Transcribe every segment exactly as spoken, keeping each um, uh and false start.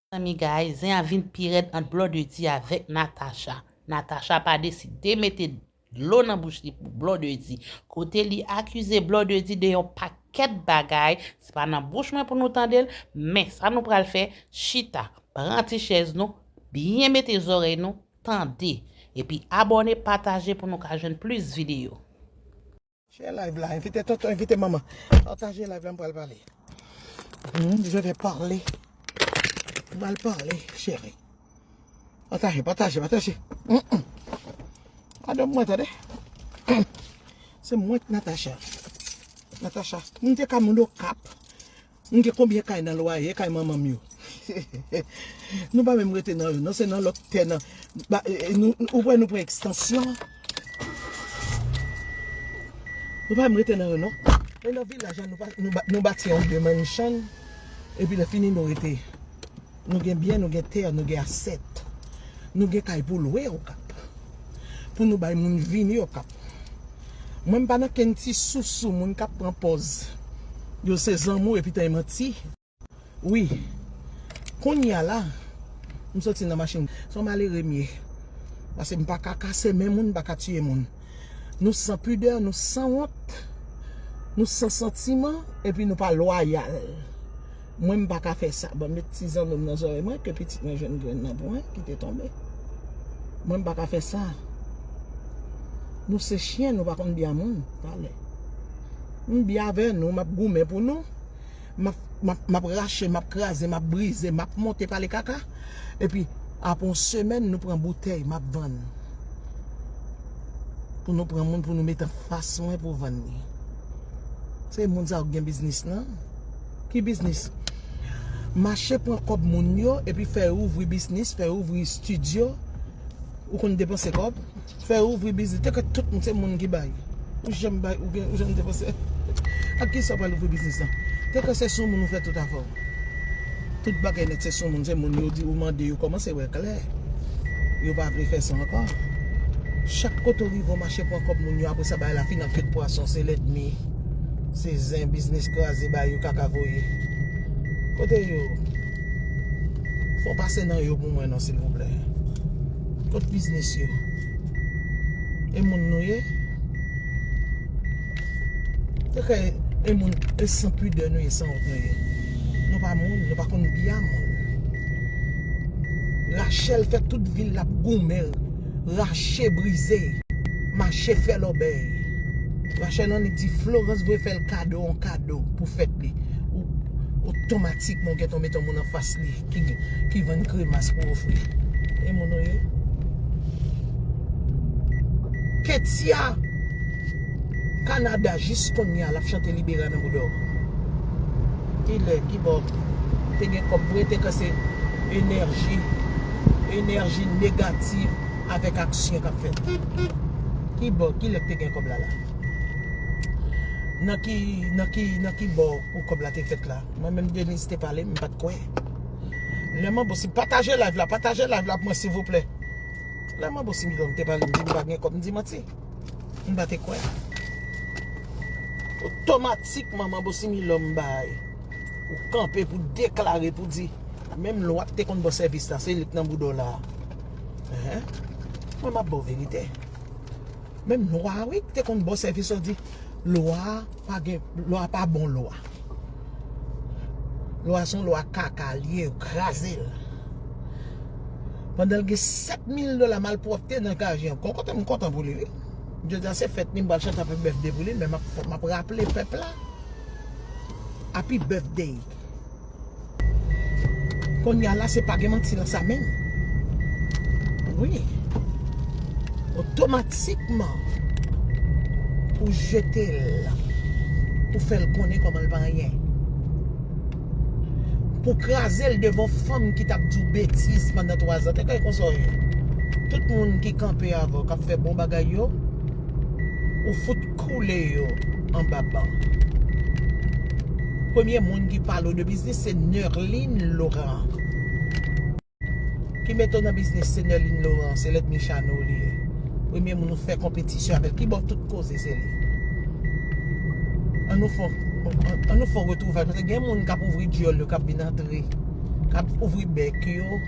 Mezanmi, guys, zen an vin pi rèd ant Blondedy avèk Natacha. Natacha pa deside mete dlo nan bouch li pou Blondedy. Kote li akize Blondedy de yon pakèt bagay, se pa nan bouch mwen pou nou tande l, men sa nou pral fè, chita, pran ti chèz nou, byen mete zòrèy nou, tande. Epi abòne, pataje pou nou ka jwenn plis videyo. Share live la, envite tonton, envite manman. Pataje live la, m pral pale. Hmm, je vais parler. M pral pale, cheri. Pataje, pataje, pataje. Mm, mm. Gade mwen, tande. Se mwen k Natacha. Natacha, m te ka moun Okap. M gen konbyen kay nan lwaye, kay manman m yo. Nou pa menm rete nan yo, non, se nan lòt tè nan. Ba, e, e, nou, ou wè nou pran ekstansyon. Nou pa menm rete nan yo, non. E nan vilaj la, nou, pa, nou, ba- nou bati yon de mansion. Epi lè fini, nou rete. Nou gen byen, nou gen tè, nou gen asèt. Nou gen kay pou lwe Okap. Pou nou bay moun vini Okap. Mwen, m pa nan kenn ti sousou moun k ap pran pòz. Yo se zanmi w epi tan e manti. Wi. Kounye a la, m soti nan machin. Se yon malere m ye. Paske m pa ka kase men moun, m pa ka tiye moun. Nou san pidè, nou san wont, nou san santiman, epi nou pa lwayal. Mwen, m pa ka fè sa. Ban m met ti zanno m nan zòrèy mwen, ke pitit mwen jwenn grenn nan pou mwen, ki te tonbe. Mwen, m pa ka fè sa. Nou se chyen, nou pa konn byen moun. Talè. M byen avè nou, m ap goumen pou nou. M ap, m ap, m ap rache, m ap kraze, m ap brize, m ap monte pale kaka. Epi, apre yon semèn, nou pran boutèy, m ap vann. Pou nou pran moun, pou nou met anfas mwen pou vann li. Se moun sa yo k gen biznis lan. Ki biznis? Mache pran kòb moun yo, epi fè yo ouvri biznis, fè yo ouvri estidyo. Ou konn depanse kòb? Fè yo ouvri biznis. Te kwè tout moun se moun ki bay. Ou janm bay, ou gen, ou janm depanse. Ak kisa w pral ouvri biznis lan? Te kwè se sou moun ou fè tout afè w. Tout bagay nèt se sou moun, se moun yo di ou mande yo kòmanse wè klè. Yo pa vle fè sa ankò. Chak kote w rive w mache pran kòb moun yo, apre sa bagay la fin an ke pwason, se lènmi. Se zen, biznis kraze, bay yo kaka voye. Kote yo? Fò pase nan yo pou mwen non, silvouplè. Kot biznis yo? E moun nou ye? Se kè e moun, e san pidè nou ye, san wont nou ye. Nou pa moun, nou pa konn byen moun. Rachèl fè tout vil l ap goumen, rache brize, mache fè lòbèy. Rachèl annik di Florence vle fè l kado, yon kado pou fèt li. Ou, otomatikman, ou gentan mete yon moun anfas li ki, ki vann kremas pou ofri. E moun ou ye? Ketia! Kanada, jis kounye a, l ap chante Libera nan bouda w. Ki lè, ki bò? Te gen kòb vre, te kwè se enèji, enèji negatif avèk aksyon k ap fèt. Ki bò, ki lè k te gen kòb la la? Nan ki, nan ki, nan ki bò pou kòb la te fèt la? Mwen menm, Denise te pale m, m pa t kwè. Lè m an bon, si pataje live la, pataje live la pou mwen, silvouplè. Lè m an bon, si Milòm te pale m, di m pa gen kòb, m di manti. M pa te kwè. Otomatikman, manbo Similòm bay. Ou kanpe pou deklare, pou di, menm lwa k te konn ba w sèvis la, se li k nan bouda w la. Enhen. Mwen, m ap ba w verite. Menm lwa, wi, k te konn ba w sèvis, ou di, lwa pa gen, lwa pa bon lwa. Lwa se yon lwa kaka l ye, yo kraze l. Pandan l gen sèt mil dola malpwòpte nan kaje an. Gon kote m kontan pou li, wi. Jodi a se fèt li, m pral chante apre bèf de pou li, men m ap, m ap raple pèp la. Happy birthday. Kounye a la, se pa gen manti nan sa menm. Wi. Otomatikman, pou jete l, pou fè l konnen kòman l pa anyen. Pou kraze l devan fanm ki t ap di w betiz pandan twazan. Te kay konsa w ye. Tout moun ki kanpe avè w, k ap fè bon bagay yo, ou fout koule yo anba ban. Premye moun ki pale w de biznis, se Nerline Laurent. Ki mete w nan biznis, se Nerline Laurent, se lènmi Chano li ye. Premye moun ou fè konpetisyon avè l, ki ba w tout koze, se li. Ann nou fè, ann nou fè yon retwouvay, paske gen moun k ap ouvri dyòl yo, k ap vin antre. k ap ouvri bèk yo,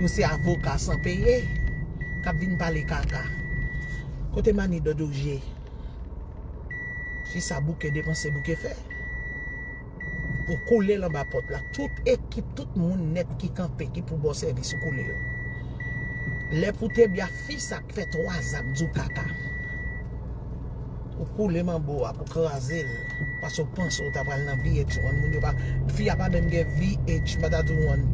yo se avoka san peye, k ap vin pale kaka. Kote Mani Dòdojye? Fi sa bouke depanse, bouke fè. Ou koule l anba pòt la. Tout ekip, tout moun nèt ki kanpe, ki pou ba w sèvis, ou koule yo. Lè pou te byen fi sa k fè twa zan ap di w kaka. Ou koule manbo a pou kraze l. Paske w panse w ta pral nan V H one. Moun yo pa, fi a pa menm gen V H, m pa ta di w one.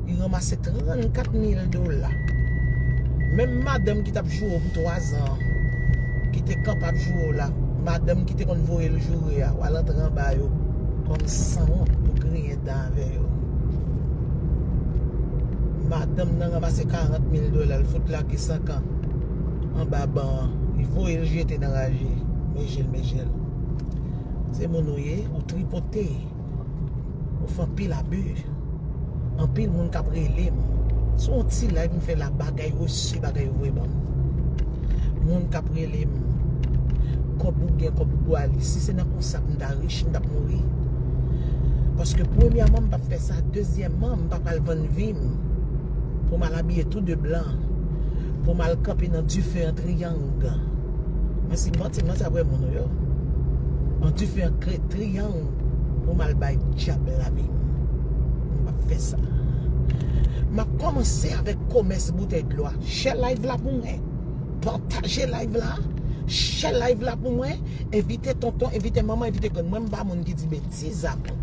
Li ranmase trannkat mil dola. Menm madanm ki t ap joure w pou twa zan an, ki te kanpe ap joure w la, madanm ki te konn voye l joure a, w al antre anba yo kòm sanwont pou griyen dan avè yo. Madanm nan ranmase karant mil dola, l fout lage sankan anba ban an. Li voye l jete nan raje. Meje l, meje l. Se moun ou ye, ou tripote. Ou fè anpil abi. Anpil moun k ap rele m. Se yon ti live m fè la, bagay reçu, bagay yo voye ban m. Moun k ap rele m. Kòb ou gen, kòb ou pwale. Si se nan konsa m ta rich, m t ap mouri. Paske premyèman, m p ap fè sa. Dezyèmman, m pa pral vann vi m pou m al abiye tou de blan, pou m al kanpe nan dife an triyang. Mwen si m manti, m manti apre moun ou yo. An dife an kre-, triyang pou m al bay dyab lavi m. M p ap fè sa. M ap kòmanse avèk komès boutèy dlo a. Share live la pou mwen. Pataje live la. Share live la pou mwen. Envite tonton, envite manman, envite grann. Mwen m pa moun ki di betiz a bon.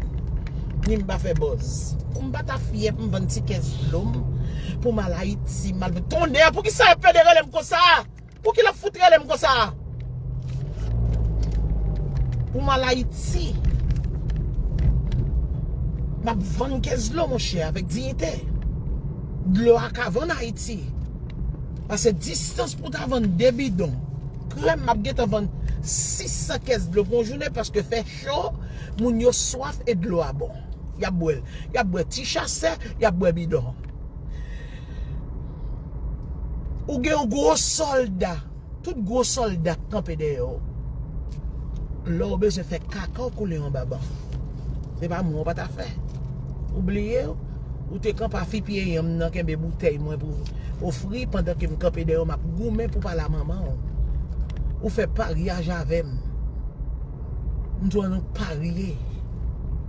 Ni m pa fè buzz. Kou m pa ta fyè pou m vann ti kès dlo m, pou m al Ayiti, m al vann. Tonnè, poukisa yo pede rele m konsa? Pouki l ap fout rele m konsa? Pou m al Ayiti, m ap vann kès dlo, monchè, avèk diyite. Dlo a ka vann Ayiti. Paske distans pou ta vann de bidon krèm, m ap gentan vann sis san kès dlo pou yon jounen, paske fè cho, moun yo swaf e dlo a bon. Y ap bwè l. Y ap bwè ti chasè, y ap bwè bidon. Ou gen yon gwo sòlda. Tout gwo sòlda k kanpe dèyè w. Lè w bezwen fè kaka, w koule yon baban. Se pa mwen w pa ta fè. Ou bliye, ou te kanpe afi pye yanm nan kenbe boutèy mwen pou ofri pandan ke m kanpe dèyè w, m ap goumen pou pale a manman w. Ou fè paryaj avè m. M di w ann parye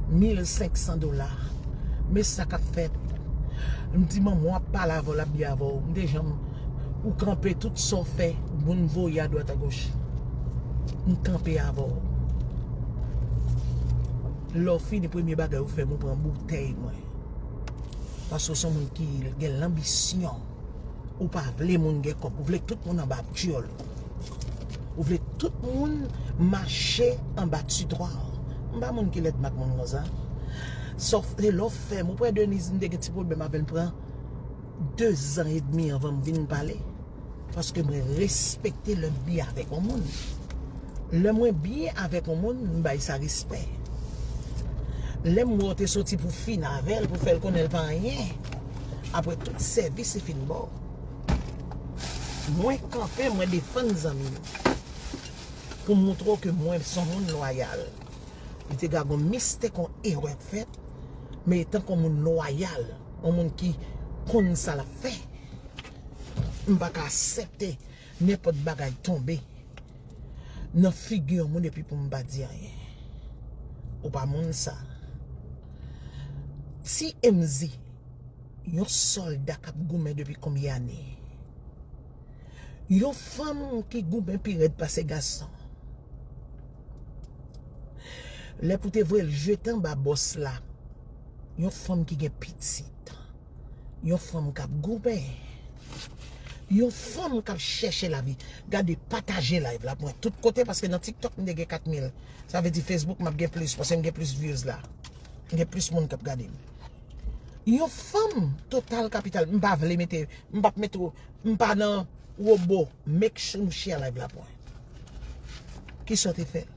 mil senk san dola. Men sa k ap fèt. M di manman w ap pale avè w, l ap byen avè w. M te janm, ou kanpe tout sa w fè, moun voye adwat agoch. M kanpe avè w. Lè w fini, premye bagay ou fè m, ou pran boutèy mwen. Paske w se yon moun ki gen lanbisyon. Ou pa vle moun gen kòb. Ou vle tout moun anba dyòl. Ou vle tout moun mache anba titwa w. M pa moun ki lèd m ak moun konsa. Sòf se lè w fè m. Ou kwè Denise, m te gen ti pwoblèm avè l, pran de zan edmi anvan m vin pale. Paske mwen respekte lè m byen avèk yon moun. Lè mwen byen avèk yon moun, m bay sa respè. Lè m wè w te soti pou fin avè l, pou fè l konnen l pa anyen, apre tout sèvis li fin ba w, mwen kanpe, mwen defann zanmi m. Pou m montre w ke mwen se yon moun lwayal. Li te ka gon mistake, yon erè k fèt, men etanke yon moun lwayal, yon moun ki konn sa l ap fè, m pa ka aksepte nenpòt bagay tonbe nan figi yon moun epi pou m pa di anyen. Ou pa moun sa. T M Z, yon sòlda k ap goumen depi konbyen ane? Yon fanm ki goumen pi rèd pase gason. Lè pou te voye l jete anba bòs la, yon fanm ki gen pitit. Yon fanm k ap goumen. Yon fanm k ap chèche lavi. Gade, pataje live la pou mwen tout kote, paske nan TikTok m te gen kat mil. Sa vle di Facebook m ap gen plis, paske m gen plis views la. M gen plis moun k ap gade m. Yon fanm total kapital, m pa vle mete, m p ap mete, m pa nan wobo, make sure nou share live la pou mwen. Kisa w te fè l?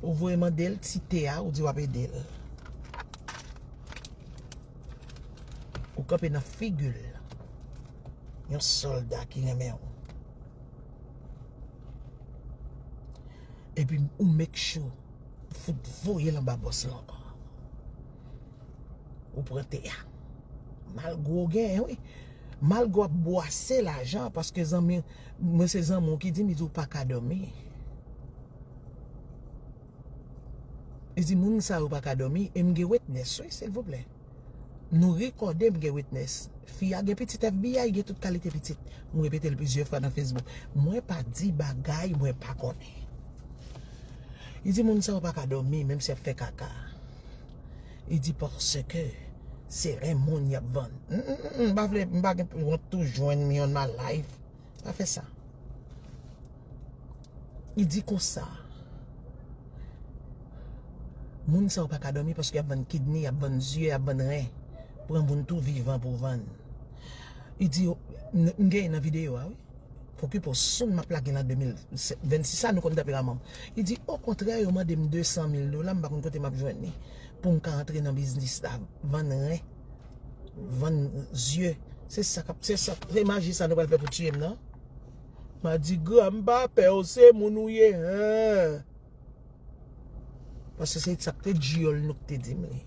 Ou voye mande l ti te a, ou di w ap ede l. Ou kanpe nan figi l. Yon sòlda ki renmen w. Epi ou make sure fout voye l anba bòs la ankò. Ou pran tè a. Malgre w genyen, wi. Malgre w ap bwase lajan, paske zanmi, mwen se zanmi w ki di m, li di w pa ka dòmi. Li di moun sa yo pa ka dòmi, e m gen witness, wi, silvouplè. Nou rekòde, m gen witness. Fi a gen pitit F B I, gen tout kalite pitit. M repete l plizyè fwa nan Facebook. Mwen pa di bagay mwen pa konnen. Li di moun sa yo pa ka dòmi, menm si y ap fè kaka. Li di paske se ren moun y ap vann. M, m, m, m pa vle, m pa gen wont tou jwenn me on my life. Pa fè sa. Li di konsa. Moun sa yo pa ka dòmi paske y ap vann kidney, y ap vann zye, y ap vann ren. Pran moun tou vivan pou vann. Li di, m, m genyen nan videyo a, wi. Pokipo soon m ap lage nan de mil vennsis sa, nou konn tanperaman m. Li di, okontrè, yo mande m de san mil dola, m pa konn kote m ap jwenn li. Pou m ka antre nan biznis la, vann ren, vann zye. Se sa k ap, se sa, se maji sa nou pral fè pou tiye m nan. M a di, gran, m pa pè w, se moun ou ye, hen. Paske se sa k te djòl nou k te di m li.